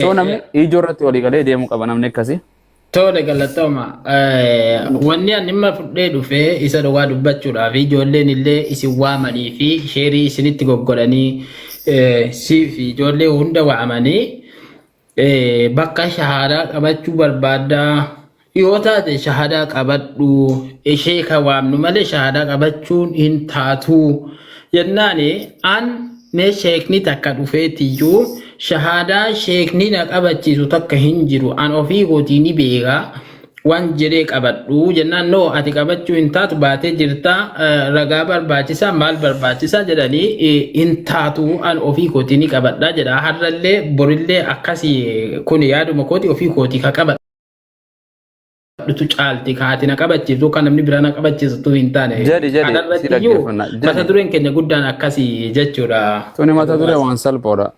So namni ijoo irratti walii galee deemuu qaba namni akkasii. Tole, galatooma. Wanni ani dhimma fudhee dhufee isa dhugaa dubbachuudhaaf ijoolleen illee isin waamanii fi sheerii isinitti goggodhanii sii fi ijoollee hunda waamanii bakka shahaadaa qabachuu barbaaddaa yoo taate shahaadaa qabadhu, ishee ka waamnu malee shahaadaa qabachuun hin taatu jennaani, an mee sheekni takka dhufeetiyyuu shahaadaa sheekni na qabachiisu takka hin jiru, an ofii kootii ni beeka waan jedhee qabadhu jennaan, no, ati qabachuu hin taatu, baatee jirta, ragaa barbaachisaa, maal barbaachisaa jedhanii, hin taatu, an ofii kootii ni qabadha jedha. Har'allee borillee akkasii kun yaaduma kooti, ofii kootii ka qabadhutu caalti ka ati na qabachiiftu kan namni biraa na qabachiistu hin taane. Jedhi, jedhi, si Kanarratti iyyuu dhaggeeffanna. Jedhi. mata dureen keenya guddaan akkasii jechuudha. Tuni mata duree waan salphoodha.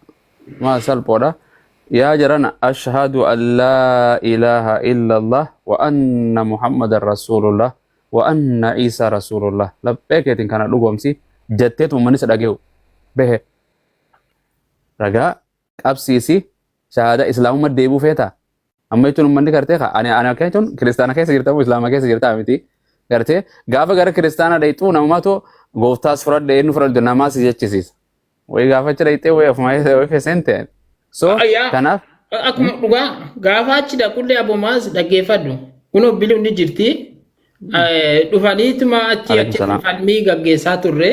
Waan salphoodha. Yaa jarana, أشهد أن لا إله إلا الله وأن محمدا رسول الله وأن عيسى رسول الله. Laphee keetiin kana dhugoomsi jetteetu uummanni si dhage'u. Behe. Ragaa qabsiisi, shahaadaa islaamummaa deebuu feetaa? Amma jechuun uummanni gartee ani akka jechuun kiristaana keessa jirta moo islaama keessa jirta miti. Gartee gaafa gara kiristaana dhayxuu namumatu gooftaas fudhadhe, eenyu fudhadhe namaas si jechisiisa. Wayii gaafa achi dhayxee wayii ofuma wayii feeseen ta'e. So Yaa kanaaf akkuma dhugaa gaafa achi dhaqullee abomaas dhaggeeffadhu. Kunoo biluun ni jirti. Dhufaniituma achi Alaikum achi salaam. falmii gaggeessaa turre.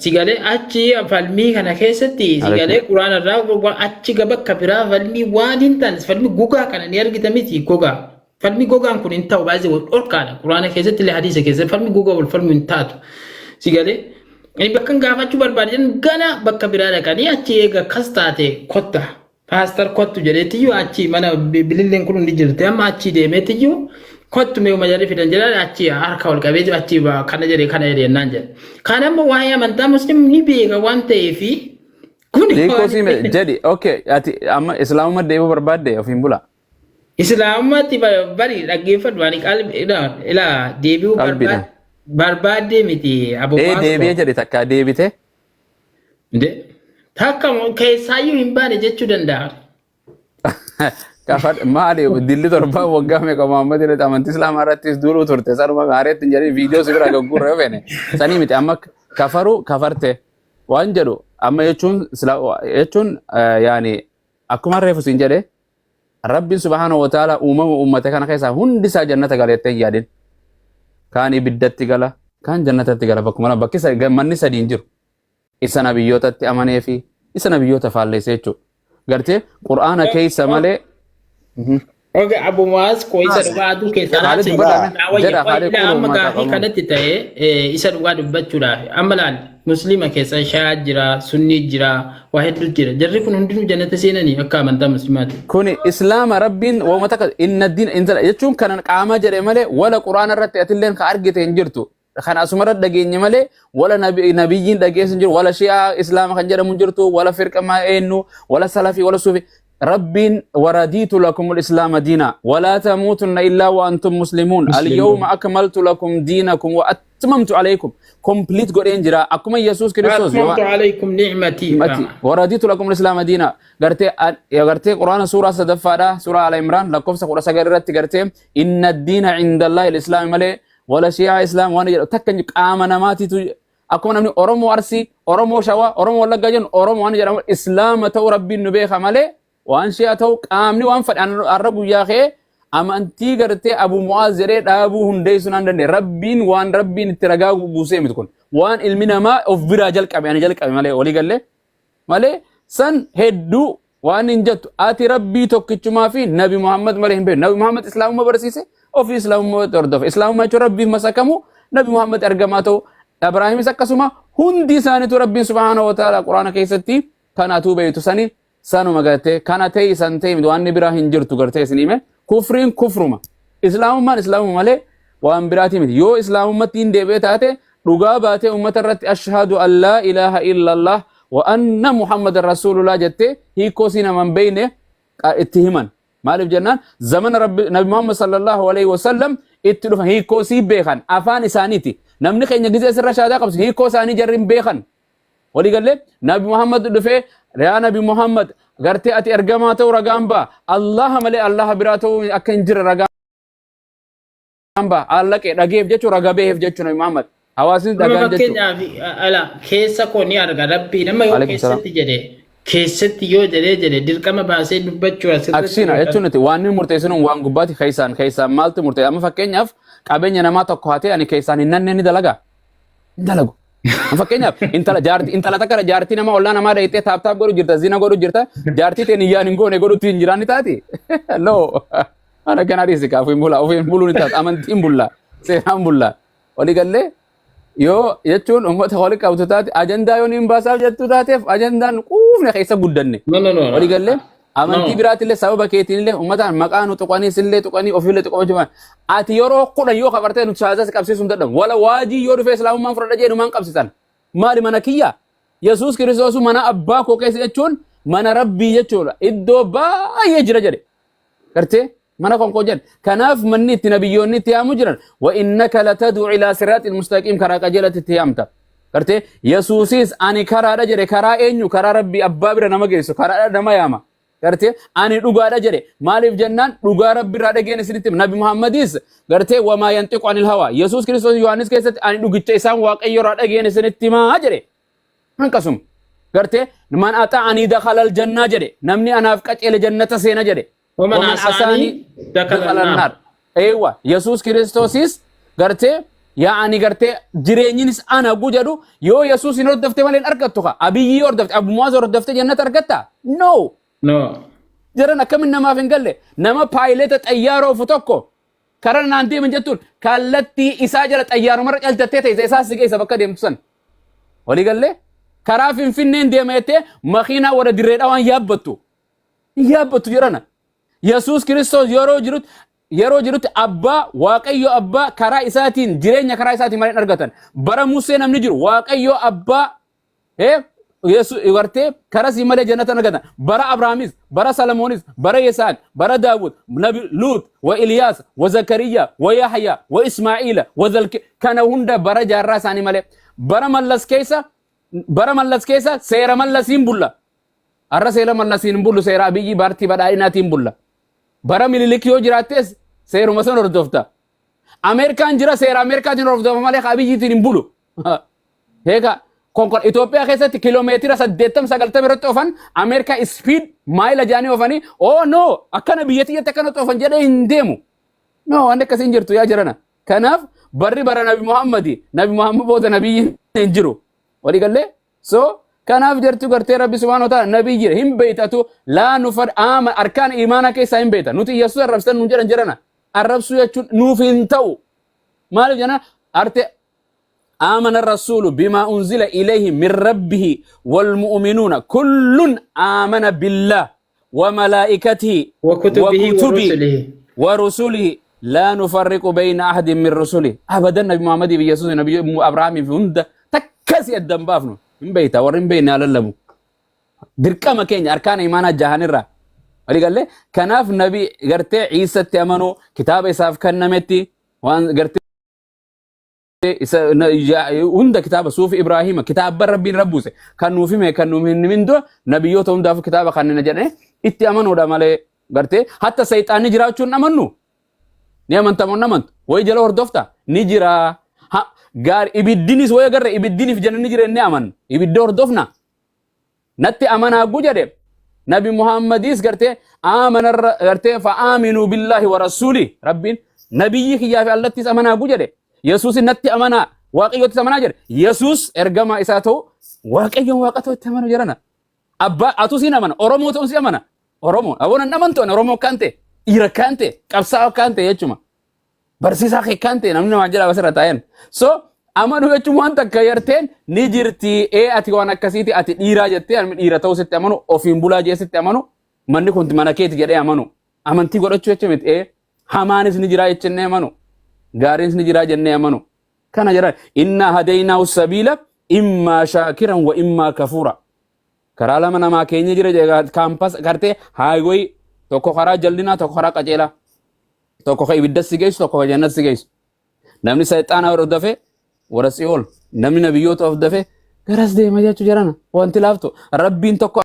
Sigalee achi falmii kana keessatti sigalee quraana irraa achi bakka biraa falmii waan hin taane, falmii gogaa kana ni argita miti, gogaa. Falmii gogaan kun hin ta'u, baay'ee wal dhorkaadha. Quraana keessatti illee hadiisa keessatti falmii gogaa wal falmuu hin taatu. Sigalee inni bakka hin gaafachuu barbaadan gana bakka biraa dhaqanii achi eega akkas taate kotta. Pastor kottu jedheetiyyuu achi mana bililleen kun ni jirti, amma achi deemeetiyyuu kottu mee uma jarri fidan jedhaan, achi harka ol qabeeti achi kana jedhe kana jedhe jennaan jedhe. Kan amma waa'ee amantaa muslim ni beeka waan ta'eefi kun Hiikoo si jedhi, okay, ati amma islaamummaa deebuu barbaadde ofiin bula. Islaamummaatti bari dhaggeeffadhu, ani qalbi ilaa deebi'uu Qalbiidhaan. Barbaaddee miti Ee abomaas deebi'ee jedhi, takka deebite. Takka keessaayyuu hin baane jechuu danda'a. Kafar maali dilli 7 waggaa meeqa Muhammad irratti amantii islaamaa irrattis duuluu turte, sanuma maareetti hin jedhin, viidiyoo si bira gaggurra yoo feene sanii miti. Amma kafaruu kafarte waan jedhu amma jechuun jechuun yaani akkuma reefu siin jedhe, Rabbiin سبحانه وتعالى uumama uummata kana keessaa hundi isaa jannata galeettee hin yaadin. Kaan ibiddatti gala, kaan jannatatti gala. Bakkuma lama bakki manni sadi hin jiru. Isa nabiyyootatti amanee fi isa nabiyyoota faalleesse jechuudha. Gartee qur'aana keessa malee. Okay, Abu Muaz koo isa dhugaa aduu keessaa Khaalid laatti dubbadha. naa wayya. Jedha Khaalid Ilaa kun amma uummata gaafii qabu. kanatti ta'e isa dhugaa dubbachuudhaaf amma laal, muslima keessa Shi'aa jira, Sunnii jira, waa hedduu jira. Jarri kun hundinuu jannata seenanii akka amantaa muslimaati. Kuni islaama Rabbiin wauma takka إن الدين عند jechuun kanan qaama jedhe malee wala quraana irratti atilleen ka argite hin jirtu. Kan asumarra dhageenye malee wala nabiyyiin dhageessu hin jiru, wala shi'aa islaama kan jedhamu hin jirtu, wala firqa eenyu, wala salafii, wala suufi. Rabbiin ورضيت لكم الإسلام دينا ولا تموتن إلا وأنتم مسلمون. اليوم أكملت لكم دينكم وأتممت عليكم. Complete godheen jira akkuma Yesuus Kiristoos أتممت عليكم نعمتي. Mati ورضيت لكم الإسلام دينا. Gartee gartee quraana suuraa sadaffaadha, suuraa Ala Imraan lakkoofsa 19 irratti gartee إن الدين عند الله الإسلام malee wala shi'aa islaam waan jedhu takka hin jiru. Qaama namaatiitu akkuma namni Oromoo Arsii, Oromoo Shawaa, Oromoo Wallaggaa jennu, Oromoo waan jedhamu islaama ta'uu Rabbiin nu beeka malee waan shi'aa ta'uu qaamni waan fedhe har'a guyyaa ka'ee amantii gartee Abu Mu'aaz jedhee dhaabuu hundeessuu naan danda'e. Rabbiin waan Rabbiin itti ragaa buusee miti, kun waan ilmi namaa of biraa jalqabe, ani jalqabe malee walii gallee malee san hedduu waan hin jettu. Ati Rabbii tokkichumaa fi Nabi Muhammad malee hin beektu. Nabi Muhammad islaamummaa barsiise, ofii islaamummaa hordofe. Islaamummaa jechuun Rabbiif masakamu, Nabi Muhammad ergamaa ta'u, Ibraahimis akkasuma, hundi isaaniitu Rabbiin سبحانه وتعالى quraana keessatti kan atuu beektu sani sanuma gartee kana ta'e san ta'e miti, waan biraa hin jirtu. Gartee isin hime, kufriin kufruma, islaamummaan islaamuma malee waan biraati miti. Yoo islaamummatti hin deebi'ee taate dhugaa baatee ummata irratti أشهد أن لا إله إلا الله وأن محمد رسول الله jettee hiikoo sii naman beeyne itti himan. Maaliif jennaan, zamana rabbi Nabi Muhammad صلى الله عليه وسلم itti dhufan hiikoo sii beekan afaan isaaniiti. Namni keenya gizee sirra shaadaa qabsu hiikoo isaanii jarri hin beekan. Walii gallee Nabi Muhammad dhufee, yaa Nabi Muhammad, Gartee ati ergamaa ta'uu ragaan ba'a. Allaha malee Allaha biraa ta'uu akka hin jirre ragaan ba'a. Allaqee dhageef jechuun raga beheef jechuun Nabi Muhammad. Hawaasni Amma dhagaan jechuun. fakkeenyaaf ala keessa koo ni arga rabbii nama yoo Alaikum salaam. keessatti jedhe keessatti yoo jedhee jedhe dirqama baasee dubbachuu asirratti Aksiina jechuun nuti waan inni murteessinu waan gubbaati keessaan keessaan maaltu murteessa amma fakkeenyaaf qabeenya namaa tokko hatee ani keessaan hin nannee ni dalagaa hin dalagu. Amma fakkeenyaaf intala jaartii intala takka jaartii nama ollaa namaa dhayitee taap taap godhu jirta zina godhu jirta jaartii ta'e niyyaan hin goone godhutti hin jiraan ni taati. No. Ana kana dhiisi kaafuu hin bulaa ofiin buluu ni taata amantiin bullaa seeraan bullaa walii gallee yoo jechuun uummata wali qabtu taate ajandaa yoo niin baasaaf jettu taateef ajandaan quufne keessa guddanne. No, no, no, no. Walii gallee amantii No. biraatillee sababa keetiinillee uummataan maqaa nu tuqanii sillee tuqanii ofiillee tuqamachuu bahan. Ati yeroo 10 yoo kafartee nu shaazas qabsiisuu hin dadhabu. Wala waajii yoo dhufee islaamummaan fudhadha jee numaan qabsiisan. Maali mana kiyya? Yesuus Kiristoos mana abbaa koo keessa jechuun mana rabbii jechuudha. Iddoo baay'ee jira jedhe. Gartee mana konkoo jedhe. Kanaaf manni itti nabiyyoonni itti yaamu jiran wa innaka latad'u ilaa siraaxil mustaqiim karaa qajeelatti itti yaamta. Gartee Yesuusis ani karaadha jedhe karaa eenyu karaa rabbii abbaa bira nama geessu karaadha nama yaama. Gartee ani dhugaadha jedhe maaliif jennaan dhugaa rabbi irraa dhageen isinitti hima. Nabi Muhammadis gartee wamaa yanxiqu anil hawaa Yesuus Kiristoos Yohaannis keessatti ani dhugicha isaan waaqayyo irraa dhageen isinitti himaa jedhe. Hanqasuma. Gartee man axa'anii dakhalal jannaa jedhe namni anaaf qaceele jannata seena jedhe. Waman Waman asaanii asaanii dakhala dakhala naar. naar. Eeywa Yesuus Kiristoosis gartee yaa'anii gartee jireenyinis ana gu jedhu yoo Yesuus hin hordofte malee hin argattu ka Abiyyii hordofte Abu Muwaaz hordofte jannata argatta? No. No. Jiran akkamin namaaf hin galle nama paayileta xayyaara ofu tokko karaa naan deeman jettuun kallattii isaa jala xayyaarumarra caljattee teessa isaa si geessa bakka deemtu san. Walii gallee karaa Finfinneen deema jettee makiinaa warra dirree dhawaan yaabbattu. Hin yaabbattu jedhana. Yesuus Kiristoos yeroo jirutti abbaa Waaqayyo abbaa karaa isaatiin jireenya karaa isaatiin malee hin argatan. Bara Musee namni jiru Waaqayyo abbaa gartee karaa sii malee jannata hin argatan. Bara Abrahaamis, bara Salomoonis, bara Yisaaq, bara Daawud, Nabi Luut, wa Iliyaas, wa Zakariyaa, wa Yahyaa, wa Ismaa'iila, wa Zalki kana hunda bara jaarraa isaanii malee. Bara Mallas keessa seera Mallasiin bulla. Har'a seera Mallasiin hin bullu seera Abiyyi paartii badhaadhinaatiin bulla. Bara Minilik yoo jiraattes seeruma san hordofta. Ameerikaan jira seera Ameerikaatiin hordofa malee Abiyyiitiin hin bulu. Heeka konkol Itoophiyaa keessatti kiiloomeetira 80 90 irratti oofan Ameerikaa speed maayila jaanii oofanii oh no akkana biyya tiyyatti akkana oofan jedhee hin deemu. No waan akkasii hin jirtu yaa jirana. Kanaaf barri bara Nabi Muhammadi Nabi Muhammad booda nabiyyi hin jiru. Walii gallee so kanaaf jirtu gartee Rabbi subhaanahu wa ta'ala nabiyyi hin beeytatu laa nufar aama arkaan imaana keessaa hin beeyta. Nuti Yesuus arrabsitan nuun jedhan jirana. Arrabsuu jechuun nuuf hin ta'u. Maaliif jenna arte آمن الرسول بما أنزل إليه من ربه والمؤمنون كل آمن بالله وملائكته وكتبه وكتبه ورسله ورسله لا نفرق بين أحد من رسله أبدا نبي محمد بيسوس نبي أبراهيم في هند تكسي الدم بافنو من بيتا ورين بين للمو dirqama keenya arkaana imaanaa jahanirraa walii galee kanaaf nabi gartee Ciisatti amanuu kitaaba isaaf kennametti waan gartee isa hunda kitaaba suufi Ibraahima kitaaba rabbiin rabbuuse kan nuuf hime kan nuuf hin himin dura nabiyyoota hundaaf kitaaba kanneen jedhee itti amanuudha malee gartee hatta sayxaanni jiraachuun hin amannu ni amantamoo hin amantu wayi jala hordofta ni jira ha gaar ibiddinis wayi agarre ibiddiniif jannanni jira inni amanna ibidda hordofna natti amanaa gu jedhe nabi muhammadis gartee aamana gartee fa'aaminuu billaahi wa rasuuli rabbiin nabiyyi kiyyaa fi allattis amanaa gu jedhe yesuus natti amanaa waaqayyottis amanaa jedhe yesuus ergamaa isaa ta'u waaqayyoon waaqa ta'u itti amanu jedhana abbaa atuu siin amana oromoo ta'uun si amana oromoo aboon hin amantu ani oromoo akkaan ta'e dhiira akkaan ta'e qabsaa'aa akkaan ta'e jechuma barsiisaa kee kan ta'e namni namaan jedha asirra taa'een. So amanuu jechuun waan takka yarteen ni jirti ee ati waan akkasiiti ati dhiiraa jettee ani dhiira ta'uu sitti amanu ofiin bulaa jee sitti amanu manni kun mana keeti jedhee amanu amantii godhachuu jecha miti ee hamaanis ni jiraa jennee amanu gaariinis ni jiraa jennee amanu kana jedhan innaa hadeynaahu sabiila immaa shaakiran wa immaa kafuura karaa lama namaa keenya jira kaampaas gartee haayiwee tokko karaa jallinaa tokko karaa qajeelaa tokko ka ibidda si geessu tokko ka jannata si geessu namni sayxaana hordofe warra si'ool namni nabiyyoota hordofe garas deema jechuu jarana wanti laaftu rabbiin tokko.